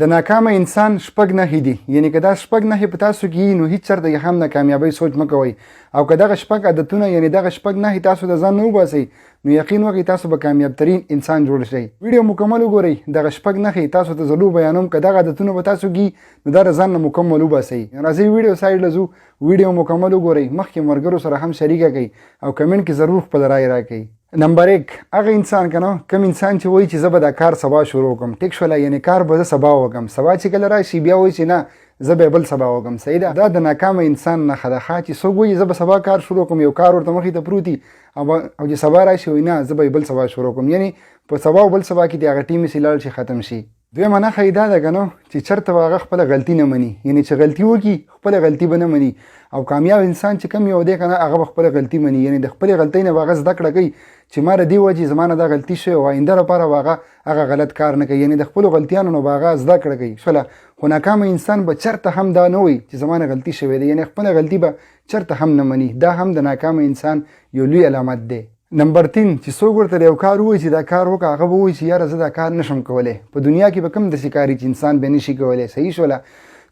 د ناکامه انسان شپږ نښې دي، یعنې که دا شپږ نښې په تاسو کې وي نو هیڅ چرته کې هم د کامیابۍ سوچ مه کوئ، او که دغه شپږ عادتونه یعنې دغه شپږ نښې تاسو د ځان نه وباسئ نو یقین وکړئ تاسو به کامیاب ترین انسان جوړ شئ. ویډیو مکمل وګورئ، دغه شپږ نښې تاسو ته ضرور بیانوم، که دغه عادتونه په تاسو کې نو دا د ځان نه مکمل وباسئ. راځئ ویډیو سایډ له ځو، ویډیو مکمل وګورئ، مخکې ملګرو سره هم شریکه کړئ او کمنټ کې ضرور خپله رای راکړئ. نمبر 1، هغه انسان کنه کوم انسان چې وایي چې زه به دا کار سبا شروع کوم، ټیک شوله، یعنی کار به زه سبا وکم، سبا چې کله راشي بیا وایي چې نه زه به بل سبا وکم. صحیح ده، دا د ناکامه انسان نښه ده. ښه چې څوک وایي زه به سبا کار شروع کوم، یو کار ورته مخې ته پروت وي او چې سبا راشي وایي نه زه به بل سبا شروع کوم، یعنی په سبا او بل سبا کې د هغه ټیم سي لاړ شي ختم شي. دویمه نښه یې دا ده که نه چې چېرته به هغه خپله غلطي نه مني، یعنې چې غلطي وکړي خپله غلطي به نه مني، او کامیاب انسان چې کوم یو دی که نه هغه به خپله غلطي مني، یعنې د خپلې غلطۍ نه به هغه زده کړه کوي چې ما د دې وجې زما نه دا غلطي شوې او آینده لپاره به هغه هغه غلط کار نه کوي، یعنې د خپلو غلطیانو نه به هغه زده کړه کوي شوله. خو ناکامه انسان به چېرته هم دا نه وایي چې زما نه غلطي شوې ده، یعنې خپله غلطي به چېرته هم نه مني. دا هم د ناکامه انسان یو لوی علامت دی. نمبر 3، چې څوک ورته یو کار ووایي چې دا کار وکړه، هغه به ووایي چې یاره زه دا کار نشم کولی. په دنیا کې به کوم داسې کار چې انسان به نشي کولی؟ صحیح شوله،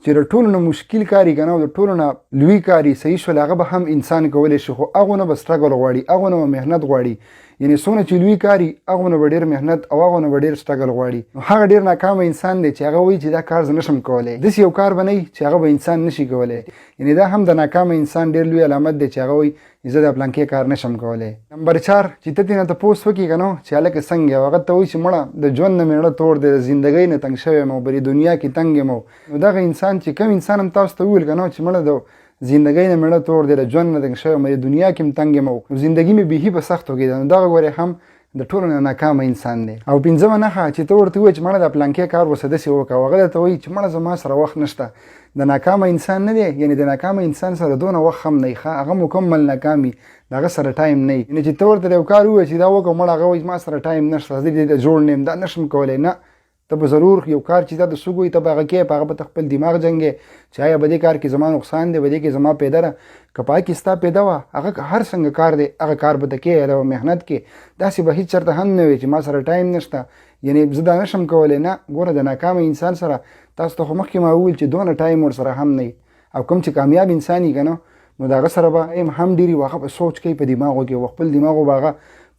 چې د ټولو نه مشکل کار که نه او د ټولو نه لوی کار صحیح شوله، هغه به هم انسان کولی شي، خو هغو نه به struggle غواړي، هغو نه به محنت غواړي، یعنې څونه چې لوی کار هغو نه به ډېر محنت او هغو نه به ډېر struggle غواړي. نو هغه ډېر ناکامه انسان دی چې هغه وایي چې دا کار زه نشم کولی. داسې یو کار به نه وي چې هغه به انسان نشي کولی، یعنې دا هم د ناکامه انسان ډېر لوی علامت دی چې هغه وایي زه دا پلانکی کار نشم کولی. نمبر 4، چې ته ترې نه تپوس وکړې که نه چې هلکه څنګه یې، هغه ته وایي چې مړه د ژوند نه مې زړه تور دی، د زندګۍ نه تنګ شوی یم او په دې دنیا کې تنګ یم. نو دغه انسان چې کوم انسان هم تاسو ته وویل که نه چې مړه د زندګۍ نه مې زړه تور دی، د ژوند نه تنګ شوی یم، په دې دنیا کې هم تنګ یم او زندګي مې بیخي په سختو کې ده، نو دغه ګورې هم د ټولو نه ناکامه انسان دی. او پنځمه نښه، چې ته ورته ووایې چې مړه دا پلانکی کار اوس داسې وکړه، او هغه درته وایي چې مړه زما سره وخت نشته، د ناکامه انسان نه دی، یعنې د ناکامه انسان سره دونه وخت هم نه وي، ښه هغه مکمل ناکام وي، د هغه سره ټایم نه وي. یعنې چې ته ورته یو کار ووایې چې دا وکړه، مړه هغه وایي ما سره ټایم نشته، زه دې ته جوړ نه یم، دا نشم کولی. نه، ته به ضرور یو کار چې تا ته څوک وایي ته به هغه کوې، په هغه به ته خپل دماغ جنګې چې آیا په دې کار کې زما نقصان دی، په دې کې زما پیدا ده. که په هغه کې ستا پیدا وه، هغه هر څنګه کار دی هغه کار به ته کوې، هغه به محنت کوې. داسې به هیڅ چېرته هم نه وي چې ما سره ټایم نشته، یعنې زه دا نشم کولی. نه، ګوره د ناکامه انسان سره تاسو ته خو مخکې ما وویل چې دونه ټایم ورسره هم نه وي، او کوم چې کامیاب انسان وي که نه نو د هغه سره به ټایم هم ډېر وي، هغه به سوچ کوي په دماغو کې، او خپل دماغو به هغه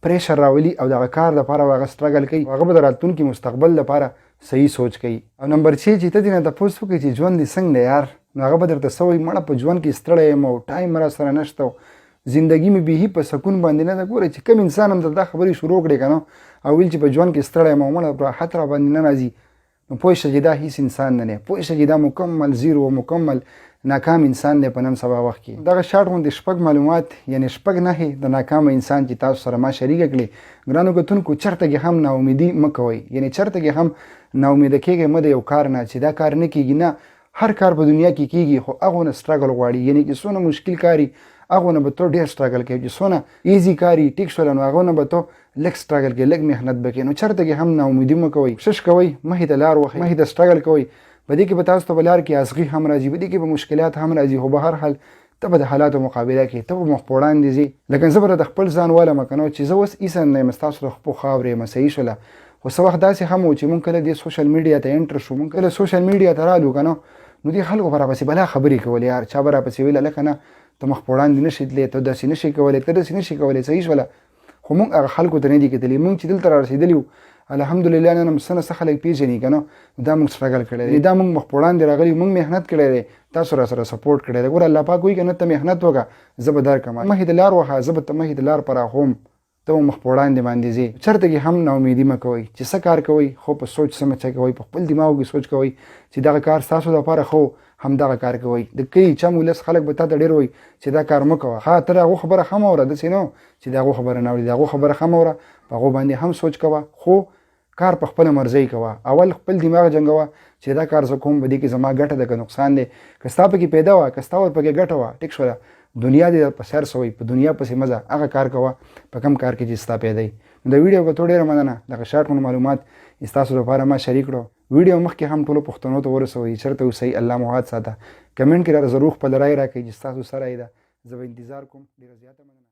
pressure راولي او دغه کار لپاره به هغه struggle کوي، هغه به د راتلونکي مستقبل لپاره صحیح سوچ کوي. او نمبر 6، چې ته دې نه تپوس وکړې چې ژوند دې څنګه دی یار، نو هغه به درته څه وایي، مړه په ژوند کې ستړی یم او ټایم را سره نشته او زندګي مې بیخي په سکون باندې نه ده. ګوره چې کوم انسان هم درته دا خبرې شروع کړې که نه او ویل چې په ژوند کې ستړی یم او مړه راحت را باندې نه راځي، نو پوه شه چې دا هیڅ انسان نه دی، پوه شه چې دا مکمل zero او مکمل ناکام انسان دی په نن سبا وخت کې. دغه شارټ غوندې شپږ معلومات یعنې شپږ نښې د ناکامه انسان چې تاسو سره ما شریکه کړې. ګرانو کتونکو، چرته کې هم ناامیدي مه کوئ، یعنې چرته کې هم ناامیده کېږئ مه د یو کار نه چې دا کار نه کېږي. نه، هر کار په دنیا کې کېږي، خو هغو نه struggle غواړي، یعنې چې څونه مشکل کار وي هغو نه به ته ډېر struggle کوې، چې څونه easy کار وي ټیک شوله نو هغو نه به ته لږ struggle کوې، لږ محنت به کوې. نو چرته کې هم ناامیدي مه کوئ، کوشش کوئ، مخې ته لار وښئ، مخې ته struggle کوئ. په دې کې به تاسو ته په لار کې ازغي هم راځي، په دې کې به مشکلات هم راځي، خو به هر حال ته به د حالاتو مقابله کوې، ته به مخ په وړاندې ځې. لکه زه به د خپل ځان والم که نه چې زه اوس ایسن نه یم، ستاسو د خپو خاورې یم، صحیح شوله. خو څه وخت داسې هم و چې مونږ کله دې social media ته enter شو، مونږ کله social media ته رالو که نه نو دې خلکو به راپسې بلا خبرې کولې، یار چا به راپسې ویل هلکه نه ته مخ په وړاندې نه شې تللی، ته داسې نه شې کولی، ته داسې نه شې کولی، صحیح شوله. خو مونږ هغه خلکو ته نه دي کتلي، مونږ چې دلته را رسېدلي یو الحمدلله نن هم څه نه څه خلک پېژني که نه، دا مونږ struggle کړی دی، دا مونږ مخ په وړاندې راغلي، مونږ محنت کړی دی، تاسو را سره support کړی دی. ګوره الله پاک وایي که نه ته محنت وکړه زه به درکړم، مخې ته لار وښه زه به ته مخې ته لار پراخوم، ته به مخ په وړاندې باندې ځې. چرته کې هم ناامیدي مه کوئ، چې څه کار کوئ خو په سوچ سمچه کوئ، په خپل دماغ کې سوچ کوئ چې دغه کار ستاسو لپاره ښه و همدغه کار کوئ. د کلي چم ولس خلک به تاته ډېر وایي چې دا کار مه کوه، ښه ته د هغو خبره هم اوره، داسې نه چې د هغو خبره نه اوري، د هغو خبره هم اوره، په هغو باندې هم سوچ کوه، خو کار په خپله مرضۍ کوه. اول خپل دماغ جنګوه چې دا کار زه کوم په دې کې زما ګټه ده که نقصان دی، که ستا پکې پیدا وه، که ستا ورپکې ګټه وه، ټیک شوله، دنیا دې په سر سوی، په دنیا پسې مه ځه، هغه کار کوه په کم کار کې چې ستا پیدا وي. نو د ویډیو کتو ډېره مننه، دغه شارټ غوندې معلومات ستاسو لپاره ما شریک کړو. ویډیو مخکې هم ټولو پښتنو ته ورسوئ، چېرته اوسئ الله مو هاد ساته. کمنټ کې راته ضرور خپله رای راکړئ چې ستاسو څه رای ده، زه به انتظار کوم. ډېره زیاته مننه.